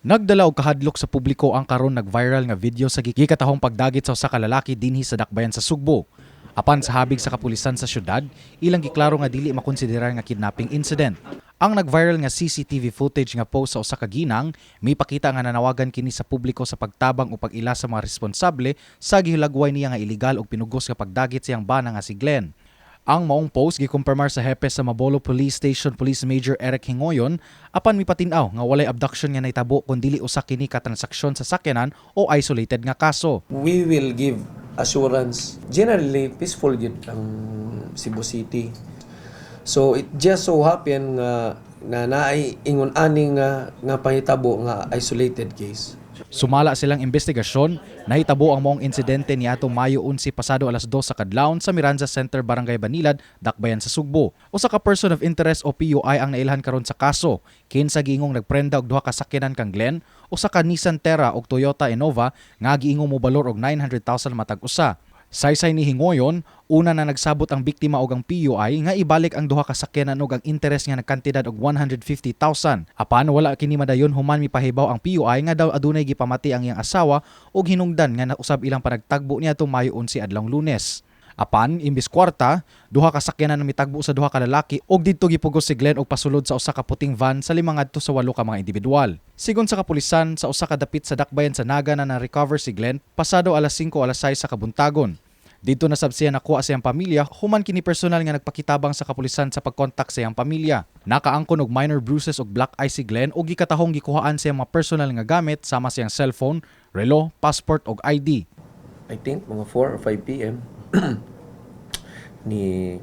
Nagdala og kahadlok sa publiko ang karon nag-viral nga video sa gikatahong pagdagit sa usa ka lalaki dinhi sa dakbayan sa Sugbo. Apan sa habig sa kapulisan sa syudad, ilang giklaro nga dili makonsiderar nga kidnapping incident. Ang nag-viral nga CCTV footage nga post sa usa ka ginang, mipakita nga nanawagan kini sa publiko sa pagtabang o pag-ila sa mga responsable sa gihulagway niya nga iligal og pinugos nga pagdagit sa iyang bana nga si Glenn. Ang maong post gikumpirmar sa hepe sa Mabolo Police Station, Police Major Eric Hingoyon, apan mipatin-aw nga walay abduction nga nahitabo kun dili usa kini ka transaksyon sa sakyanan o isolated nga kaso. We will give assurance. Generally, peaceful gyud ang Cebu City. So it just so happen nga na naay ingon ani nga pahitabo nga isolated case. Sumala sa ilang investigasyon, nahitabo ang maong insidente niadtong Mayo 11 pasado alas 2 sa kadlawon sa Miranza Center, Barangay Banilad, Dakbayan sa Sugbo. Usa ka person of interest o PUI ang nailhan karon sa kaso. Kinsa giingong nagprenda og duha ka sakyanan kang Glenn, usa ka Nissan Terra ug Toyota Innova nga giingong mobalor og 900,000 matag usa. Saysay ni Hingoyon, una na nagsabot ang biktima og ang PUI nga ibalik ang duha ka sakyanan og ang interes nga nagkantidad og 150,000. Apan wala kini madayon human mipahibaw ang PUI nga daw adunay gipamati ang iyang asawa og hinungdan nga nausab ilang panagtagbo niadtong Mayo 11, adlawng Lunes. Apan imbis kwarta, duha ka sakyanan ang mitagbo sa duha ka lalaki og didto gipugos si Glenn og pasulod sa usa ka puting van sa 5 ngadto sa 8 ka mga individual. Sigon sa kapulisan, sa usa ka dapit sa dakbayan sa Naga na na-recover si Glenn pasado alas 5 alas 6 sa kabuntagon. Didto na sab siya nakuha sa iyang pamilya human kini personal nga nagpakitabang sa kapulisan sa pagkontak sa iyang pamilya. Nakaangkon og minor bruises og black eye si Glenn ug gikatahong gikuhaan sa iyang mga personal nga gamit sama sa iyang cellphone, relo, passport ug ID. I think mga 4 or 5 p.m. ni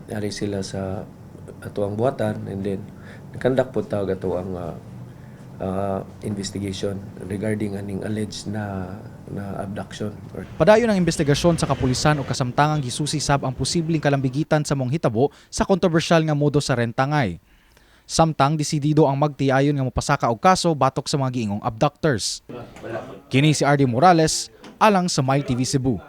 ari sila sa atoang buhatan and then nag-conduct pod ta og atoang investigation regarding aning alleged na abduction or Padayon ang investigasyon sa kapulisan ug kasamtangang gisusi sab ang posibleng kalambigitan sa maong hitabo sa kontrobersyal nga modo sa rentangay. Samtang desidido ang magtiayon nga mopasaka og kaso batok sa mga giingong abductors. Kini si RD Morales alang sa My TV Cebu.